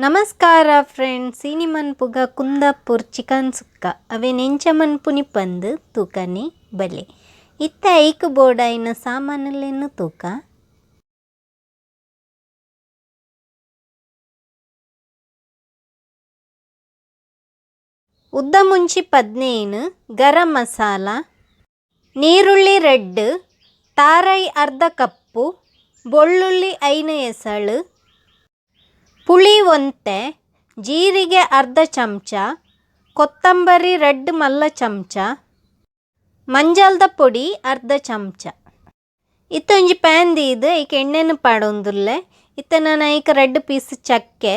ನಮಸ್ಕಾರ ಫ್ರೆಂಡ್ಸ್, ಇನಿ ಮನ್ಪುಗ ಕುಂದಾಪುರ್ ಚಿಕನ್ ಸುಕ್ಕ ಅವೆನ್ ಎಂಚ ಮನ್ಪುನಿ ಪಂದ್ ತೂಕನೆ ಬಲೆ. ಇತ್ತೆ ಐಕ್ ಬೋಡಾಯಿನ ಸಾಮಾನುಲೆನ್ ತೂಕ. ಉದ್ದ ಮುಂಚಿ 15, ಗರಂ ಮಸಾಲ, ನೀರುಳ್ಳಿ ರೆಡ್, ತಾರೈ ಅರ್ಧ ಕಪ್ಪು, ಬೊಳ್ಳುಳ್ಳಿ 5 ಎಸಳು, ಪುಳಿ ಒಂತೆ, ಜೀರಿಗೆ ಅರ್ಧ ಚಮಚ, ಕೊತ್ತಂಬರಿ ರೆಡ್ ಮಲ್ಲ ಚಮಚ, ಮಂಜಲ್ದ ಪೊಡಿ ಅರ್ಧ ಚಮಚ. ಇತ್ತೆ ಒಂಜಿ ಪ್ಯಾನ್ ದೀದ್ ಐಕ್ ಎಣ್ಣೆನ್ ಪಾಡೊಂದುಲ್ಲೆ. ಇತ್ತೆ ನನ ಐಕ್ ರೆಡ್ ಪೀಸ್ ಚಕ್ಕೆ,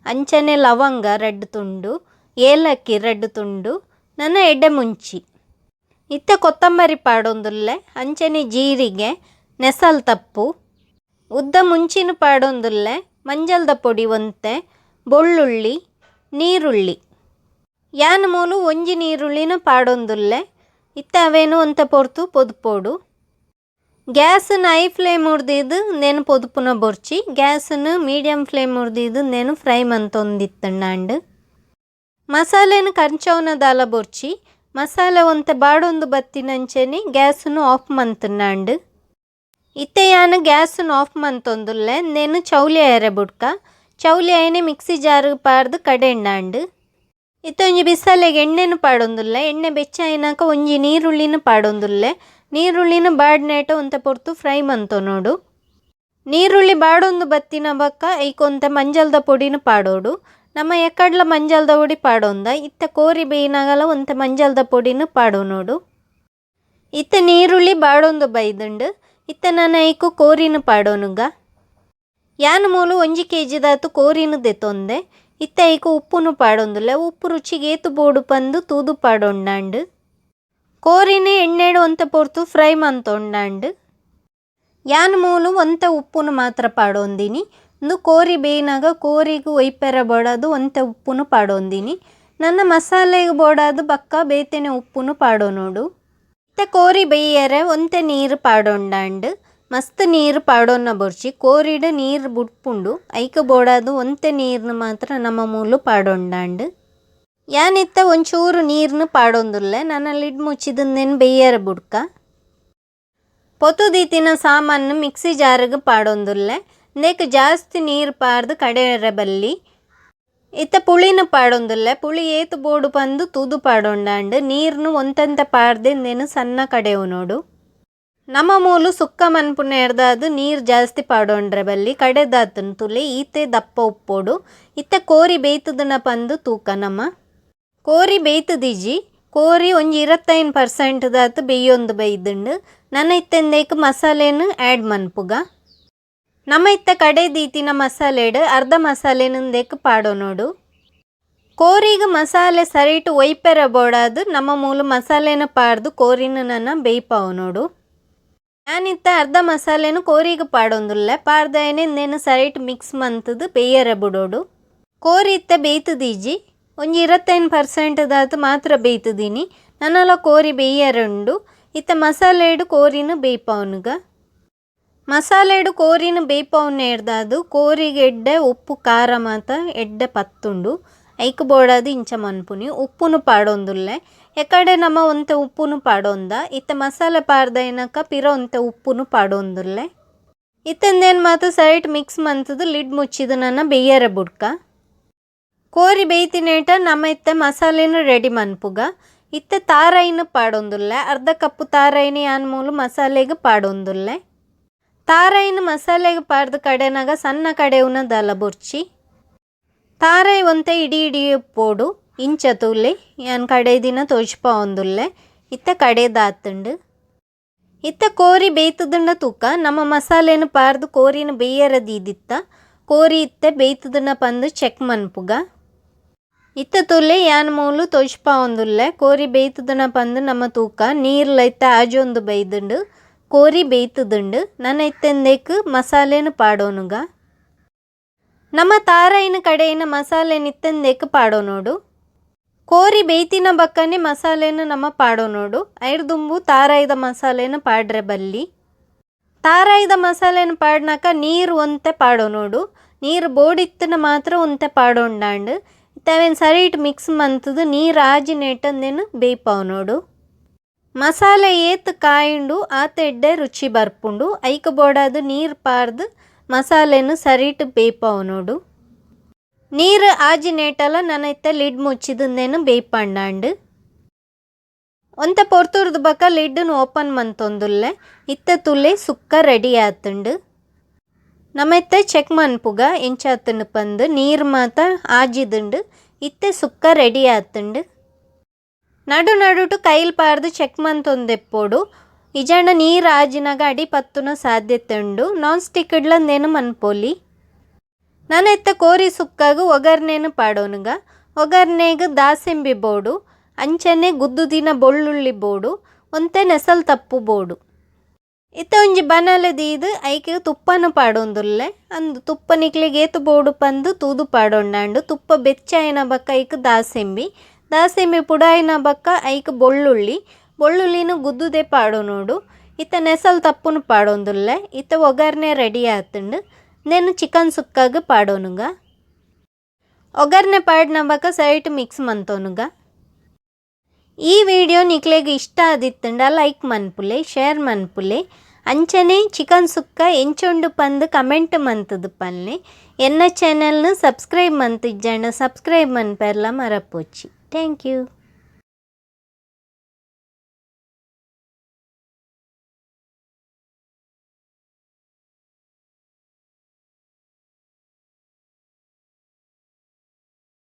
ಅಂಚನೆ ಲವಂಗ ರೆಡ್ ತುಂಡು, ಏಲಕ್ಕಿ ರೆಡ್ ತುಂಡು, ನನ ಎಡ್ಡೆ ಮುಂಚಿ. ಇತ್ತೆ ಕೊತ್ತಂಬರಿ ಪಾಡೊಂದುಲ್ಲೆ, ಅಂಚನೆ ಜೀರಿಗೆ, ನೆಸಲ್ ತಪ್ಪು, ಉದ್ದ ಮುಂಚಿನ ಪಾಡೊಂದುಲ್ಲೆ, ಮಂಜಲ್ದ ಪೊಡಿ ಒಂತೆ, ಬೊಳ್ಳುಳ್ಳಿ, ನೀರುಳ್ಳಿ. ಯಾನ್ ಮೂಲು ಒಂಜಿ ನೀರುಳ್ಳಿನ ಪಾಡೊಂದುಲ್ಲೆ. ಇತ್ತೆ ಅವೇನು ಒಂತೆ ಪೊರ್ತು ಪೊದುಪೋಡು. ಗ್ಯಾಸ್ನ ಹೈ ಫ್ಲೇಮ್ ಉರ್ದಿದ್ದು ನೇನು ಪೊದುಪುನ ಬೊರ್ಚಿ, ಗ್ಯಾಸ್ನ ಮೀಡಿಯಂ ಫ್ಲೇಮ್ ಉರ್ದಿದ್ದು ನೇನು ಫ್ರೈ ಮಂತೊಂದಿತ್ತಂಡು. ಮಸಾಲೆನ ಕಂಚೌನ ದಾಲ ಬೊರ್ಚಿ, ಮಸಾಲೆ ಒಂತೆ ಬಾಡೊಂದು ಬತ್ತಿನಂಚೆನೆ ಗ್ಯಾಸ್ನು ಆಫ್ ಮಂತುಂಡು. ಇತ್ತೆ ಯಾನ್ ಗ್ಯಾಸ್ನು ಆಫ್ ಮಂತೊಂದುಲ್ಲೆ. ನೇನು ಚೌಲಿ ಆಯರೆ ಬುಡ್ಕ, ಚೌಲಿ ಆಯ್ನೆ ಮಿಕ್ಸಿ ಜಾರ್ ಪಾಡ್ದು ಕಡೆಂಡಾಂಡು. ಇತ್ತೆ ಒಂಜಿ ಬಿಸಲೆಗ್ ಎಣ್ಣೆನು ಪಾಡೊಂದುಲ್ಲೆ. ಎಣ್ಣೆ ಬೆಚ್ಚ ಆಯಿನಾಕ ಒಂಜಿ ನೀರುಳ್ಳಿನ ಪಾಡೊಂದುಲ್ಲೆ. ನೀರುಳ್ಳಿನ ಬಾಡ್ನೇಟ ಒಂತೆ ಪೊರ್ತು ಫ್ರೈ ಮಂತೊನೋಡು. ನೀರುಳ್ಳಿ ಬಾಡೊಂದು ಬತ್ತಿನ ಬೊಕ್ಕ ಐಕ್ ಒಂತೆ ಮಂಜಲ್ದ ಪೊಡಿನ ಪಾಡೋಡು. ನಮ್ಮ ಎಕ್ಕಡ್ಲ ಮಂಜಲ್ದ ಪೊಡಿ ಪಾಡೊಂದ, ಇತ್ತೆ ಕೋರಿ ಬೇಯಿನಾಗಲ ಒಂತೆ ಮಂಜಲ್ದ ಪೊಡಿನ ಪಾಡೊನೋಡು. ಇತ್ತೆ ನೀರುಳ್ಳಿ ಬಾಡೊಂದು ಬೈದುಂಡು. ಇತ್ತೆ ನನ ಐಕ್ ಕೋರಿನ ಪಾಡೊನುಗ. ಯಾನ್ ಮೂಲು 1 ಕೆಜಿ ದಾತು ಕೋರಿನ ದೆತೊಂದೆ. ಇತ್ತೆ ಐಕ್ ಉಪ್ಪುನು ಪಾಡೊಂದುಲ್ಲೆ. ಉಪ್ಪು ರುಚಿಗೆ ಏತು ಬೋಡು ಪಂದು ತೂದು ಪಾಡೊಂಡಾಂಡು. ಕೋರಿನ ಎಣ್ಣೆಡ್ ಒಂತೆ ಪೊರ್ತು ಫ್ರೈ ಮಂತೊಂಡಾಂಡು. ಯಾನ್ ಮೂಲು ಒಂತೆ ಉಪ್ಪುನು ಮಾತ್ರ ಪಾಡೊಂದಿನಿ. ಇಂದು ಕೋರಿ ಬೇಯಿನಾಗ ಕೋರಿಗ್ ಒಯ್ಪೆರ ಬೋಡಾದ್ ಒಂತೆ ಉಪ್ಪುನು ಪಾಡೊಂದಿನಿ. ನನ್ನ ಮಸಾಲೆಗ್ ಬೋಡಾದ್ ಬೊಕ್ಕ ಬೇತೆನೆ ಉಪ್ಪುನು ಪಾಡೊನೋಡು. ಇತ್ತೆ ಕೋರಿ ಬೇಯರೆ ಒಂತೆ ನೀರು ಪಾಡೊಂಡಾಂಡು. ಮಸ್ತ್ ನೀರು ಪಾಡೊನ್ನ ಬೊರ್ಚಿ, ಕೋರಿಡ್ ನೀರು ಬುಡ್ಪುಂಡು. ಐಕ್ ಬೋಡಾದ್ ಒಂತೆ ನೀರ್ನ ಮಾತ್ರ ನಮ್ಮ ಮೂಲು ಪಾಡೊಂಡಾಂಡು. ಯಾನ್ ಇತ್ತೆ ಒಂಚೂರು ನೀರ್ನ ಪಾಡೊಂದುಲ್ಲೆ. ನನ ಲಿಡ್ ಮುಚ್ಚಿದಂದೇನು ಬೇಯರೆ ಬುಡ್ಕ. ಪೊತು ದೀತಿನ ಸಾಮಾನು ಮಿಕ್ಸಿ ಜಾರ್ಗ್ ಪಾಡೊಂದುಲ್ಲೆ. ಇಂದೆಕ್ ಜಾಸ್ತಿ ನೀರು ಪಾಡ್ದು ಕಡೆಯರೆ ಬಲ್ಲಿ. ಇತ್ತೆ ಪುಳಿನ ಪಾಡೊಂದುಲ್ಲೆ. ಪುಳಿ ಏತು ಬೋಡು ಪಂದು ತೂದು ಪಾಡೊಂಡಾಂಡು. ನೀರ್ನು ಒಂತೆಂತೆ ಪಾಡ್ದೆ ಇಂದೆನ್ ಸಣ್ಣ ಕಡೆಯೊನೋಡು. ನಮ್ಮ ಮೂಲು ಸುಕ್ಕ ಮನ್ಪುನೇರ್ದಾದ್ ನೀರು ಜಾಸ್ತಿ ಪಾಡೊಂಡ್ರೆ ಬಲ್ಲಿ, ಕಡೆದಾತನ್ ತುಲೆ ಈತೆ ದಪ್ಪ ಉಪ್ಪೋಡು. ಇತ್ತೆ ಕೋರಿ ಬೇಯ್ತದನ ಪಂದು ತೂಕ. ನಮ್ಮ ಕೋರಿ ಬೇಯ್ತದಿಜಿ, ಕೋರಿ ಒಂಜಿ 25% ದಾತ್ ಬೇಯೊಂದು ಬೈದುಂಡು. ನನ ಇತ್ತೆಂದೇಕ್ ಮಸಾಲೆನ್ ಆ್ಯಡ್ ಮನ್ಪುಗ. ನಮ್ಮ ಇತ್ತೆ ಕಡೆ ದೀತಿನ ಮಸಾಲೆಡ್ ಅರ್ಧ ಮಸಾಲೆನ್ ಇಂದೆಕ್ ಪಾಡೊನೋಡು. ಕೋರಿಗ್ ಮಸಾಲೆ ಸರಿಟ್ ಒಯ್ಪೆರ ಬೋಡಾದ್ ನಮ್ಮ ಮೂಲು ಮಸಾಲೆನ ಪಾಡ್ದು ಕೋರಿನ ನನ ಬೇಯ್ಪಾವನೋಡು. ಯಾನಿತ್ತೆ ಅರ್ಧ ಮಸಾಲೆನು ಕೋರಿಗ್ ಪಾಡೊಂದುಲ್ಲೆ. ಪಾಡ್ದಾಯನೆ ಇಂದೆನ್ ಸರಿಟ್ ಮಿಕ್ಸ್ ಮಂತುದು ಬೇಯರೆ ಬುಡೋಡು. ಕೋರಿ ಇತ್ತೆ ಬೇಯ್ತದಿಜಿ, ಒಂಜಿ 25% ದಾತ್ ಮಾತ್ರ ಬೇಯ್ತದಿನಿ. ನನಲ ಕೋರಿ ಬೇಯರೆ ಉಂಡು. ಇತ್ತೆ ಮಸಾಲೆಡ್ ಕೋರಿನ ಬೇಯ್ಪಾವನುಗ. ಮಸಾಲೆಡ್ ಕೋರಿನ ಬೇಯ್ಪಾವನೇರ್ದಾದ್ ಕೋರಿಗ್ ಎಡ್ಡೆ ಉಪ್ಪು ಖಾರ ಮಾತ ಎಡ್ಡೆ ಪತ್ತುಂಡು. ಐಕ್ ಬೋಡಾದ್ ಇಂಚ ಮನ್ಪುನಿ. ಉಪ್ಪುನು ಪಾಡೊಂದುಲ್ಲೆ. ಎಕಡೆ ನಮ್ಮ ಒಂತೆ ಉಪ್ಪುನು ಪಾಡೊಂದ. ಇತ್ತೆ ಮಸಾಲೆ ಪಾಡ್ದಾಯಿನಕ ಪಿರ ಒಂತೆ ಉಪ್ಪುನು ಪಾಡೊಂದುಲ್ಲೆ. ಇತ್ತೆ ಇಂದೆನ್ ಮಾತ ಸರಿಟ್ ಮಿಕ್ಸ್ ಮಂತುದು ಲಿಡ್ ಮುಚ್ಚಿದ್ ನನ ಬೇಯರೆ ಬುಡ್ಕ. ಕೋರಿ ಬೇಯ್ತಿನೇಟ ನಮ್ಮ ಇತ್ತೆ ಮಸಾಲೆನು ರೆಡಿ ಮನ್ಪುಗ. ಇತ್ತೆ ತಾರೈನ್ ಪಾಡೊಂದುಲ್ಲೆ. ಅರ್ಧ ಕಪ್ಪು ತಾರೈನ್ ಯಾನ್ ಮೂಲು ಮಸಾಲೆಗ್ ಪಾಡೊಂದುಲ್ಲೆ. ತಾರೈನ್ ಮಸಾಲೆಗ್ ಪಾಡ್ದು ಕಡೆನಾಗ ಸಣ್ಣ ಕಡೆವುನ ದಾಲ ಬೊರ್ಚಿ. ತಾರೈ ಒಂತೆ ಇಡಿ ಇಡಿ ಪೋಡು. ಇಂಚ ತೂಲೆ ಯಾನ್ ಕಡೆದಿನ ತೋಜ್ಪಾವೊಂದುಲ್ಲೆ. ಇತ್ತೆ ಕಡೆದಾತುಂಡು. ಇತ್ತೆ ಕೋರಿ ಬೇಯ್ತುದುಂಡ ತೂಕ. ನಮ್ಮ ಮಸಾಲೆನು ಪಾಡ್ದು ಕೋರಿನ ಬೇಯರ ದೀದಿತ್ತ. ಕೋರಿ ಇತ್ತೆ ಬೇಯ್ತುದುಂಡ ಪಂದು ಚೆಕ್ ಮನ್ಪುಗ. ಇತ್ತೆ ತೂಲೆ ಯಾನ್ ಮೂಲು ತೋಜ್ಪಾವೊಂದುಲ್ಲೆ. ಕೋರಿ ಬೇಯ್ತುದುಂಡ ಪಂದು ನಮ್ಮ ತೂಕ. ನೀರ್ಲ ಇತ್ತೆ ಆಜೊಂದು ಬೈದುಂಡು. ಕೋರಿ ಬೇಯ್ತುದುಂಡು. ನನ ಇತ್ತೆ ಇಂದೆಕ್ ಮಸಾಲೆನು ಪಾಡೊನುಗ. ನಮ್ಮ ತಾರೈನ ಕಡೆಯಿನ ಮಸಾಲೆನ್ ಇತ್ತೆಂದೆಕ್ ಪಾಡೊನೋಡು. ಕೋರಿ ಬೇಯ್ತಿನ ಬಕ್ಕನೆ ಮಸಾಲೆನು ನಮ್ಮ ಪಾಡೊನೋಡು. ಐರ್ದುಂಬು ತಾರಾಯ್ದ ಮಸಾಲೆನು ಪಾಡ್ರೆ ಬಲ್ಲಿ. ತಾರಾಯ್ದ ಮಸಾಲೆನು ಪಾಡ್ನಾಕ ನೀರು ಒಂತೆ ಪಾಡೊನೋಡು. ನೀರು ಬೋಡಿತ್ತಿನ ಮಾತ್ರ ಒಂತೆ ಪಾಡೊಂಡಾಂಡ್. ಇತ್ತೆ ಅವೆನ್ ಸರಿಟ್ ಮಿಕ್ಸ್ ಮಂತುದು ನೀರು ಆಜಿನೇಟ ಉಂದೆನ್ ಬೇಯ್ಪಾವೊನೊಡು. ಮಸಾಲೆ ಏತ್ ಕಾಯುಂಡು ಆತ್ ಎಡ್ಡೆ ರುಚಿ ಬರ್ಪುಂಡು. ಐಕ್ ಬೋಡಾದ್ ನೀರು ಪಾರ್ದ್ ಮಸಾಲೆನ್ ಸರಿಟ್ ಬೇಯ್ಪಾವೊನೊಡು. ನೀರು ಆಜಿನೇಟಲ ನನ ಇತ್ತೆ ಲಿಡ್ ಮುಚ್ಚಿದ್ ಉಂದೆನ್ ಬೇಯ್ಪಂಡಾಂಡ್. ಒಂತೆ ಪೊರ್ತುರ್ದು ಬೊಕ ಲಿಡ್ ನ್ ಓಪನ್ ಮಂತೊಂದುಲ್ಲೆ. ಇತ್ತೆ ತೂಲೆ ಸುಕ್ಕ ರೆಡಿ ಆತುಂಡು. ನಮ ಇತ್ತೆ ಚೆಕ್ ಮನ್ಪುಗ ಎಂಚಾತುಂಡು ಪಂದ್ ನೀರು ಮಾತ ಆಜಿದುಂಡು. ಇತ್ತೆ ಸುಕ್ಕ ರೆಡಿ ಆತುಂಡು. ನಡು ನಡುಟು ಕೈಲ್ ಪಾರ್ದು ಚೆಕ್ ಮಂತೊಂದೆಪ್ಪೊಡು. ಇಜಾಂಡ ನೀರು ಆಜಿನಗ ಅಡಿ ಪತ್ತುನ ಸಾಧ್ಯತೆ ಉಂಡು. ನಾನ್ ಸ್ಟಿಕ್ ಡ್ಲ ಉಂದೆನ್ ಮನ್ಪೊಲಿ. ನನ ಇತ್ತೆ ಕೋರಿ ಸುಕ್ಕಗ್ ಒಗ್ಗರ್ಣೆನ್ ಪಾಡೊನುಗ. ಒಗ್ಗರ್ಣೆಗ್ ದಾಸೆಂಬಿ ಬೋಡು, ಅಂಚನೆ ಗುದ್ದುದಿನ ಬೊಳ್ಳುಳ್ಳಿ ಬೋಡು, ಒಂತೆ ನೆಸಲ್ ತಪ್ಪು ಬೋಡು. ಇತ್ತೆ ಒಂಜಿ ಬನಲೆ ದೀದ್ ಐಕ್ ತುಪ್ಪನು ಪಾಡೊಂದುಲ್ಲೆ. ಅಂದ್ ತುಪ್ಪ ನಿಕ್ಲೆಗ್ ಏತ್ ಬೋಡು ಪಂದ್ ತೂದು ಪಾಡೊಂಡಾಂಡ್. ತುಪ್ಪ ಬೆಚ್ಚಾಯಿನ ಬೊಕ್ಕ ಐಕ್ ದಾಸೆಂಬಿ. ದಾಸೆಂಬಿ ಪುಡಾಯಿನ ಬೊಕ್ಕ ಐಕ್ ಬೊಳ್ಳುಳ್ಳಿ. ಬೊಳ್ಳುಳ್ಳಿನ್ ಗುದ್ದುದೆ ಪಾಡೊನೊಡು. ಇತ್ತೆ ನೆಸಲ್ ತಪ್ಪುನು ಪಾಡೊಂದುಲ್ಲೆ. ಇತ್ತೆ ಒಗ್ಗರ್ಣೆ ರೆಡಿ ಆತುಂಡು. ಉಂದೆನ್ ಚಿಕನ್ ಸುಕ್ಕಗ್ ಪಾಡೊನುಗ. ಒಗ್ಗರ್ಣೆ ಪಾಡಿನ ಬೊಕ್ಕ ಸೈಟ್ ಮಿಕ್ಸ್ ಮಂತೊನುಗ. ಈ ವಿಡಿಯೋ ನಿಕ್ಲೆಗ್ ಇಷ್ಟ ಆದಿತ್ತುಂಡ ಲೈಕ್ ಮನ್ಪುಲೆ, ಶೇರ್ ಮನ್ಪುಲೆ. ಅಂಚನೆ ಚಿಕನ್ ಸುಕ್ಕ ಎಂಚೊಂಡು ಪಂದ್ ಕಮೆಂಟ್ ಮಂತುದು ಪನ್ಲೆ. ಎನ್ನ ಚಾನೆಲ್ನ ಸಬ್ಸ್ಕ್ರೈಬ್ ಮಂತಿಜ್ಜಂಡ ಸಬ್ಸ್ಕ್ರೈಬ್ ಮನ್ಪೆರ್ಲ ಮರಪೊಚ್ಚಿ. Thank you.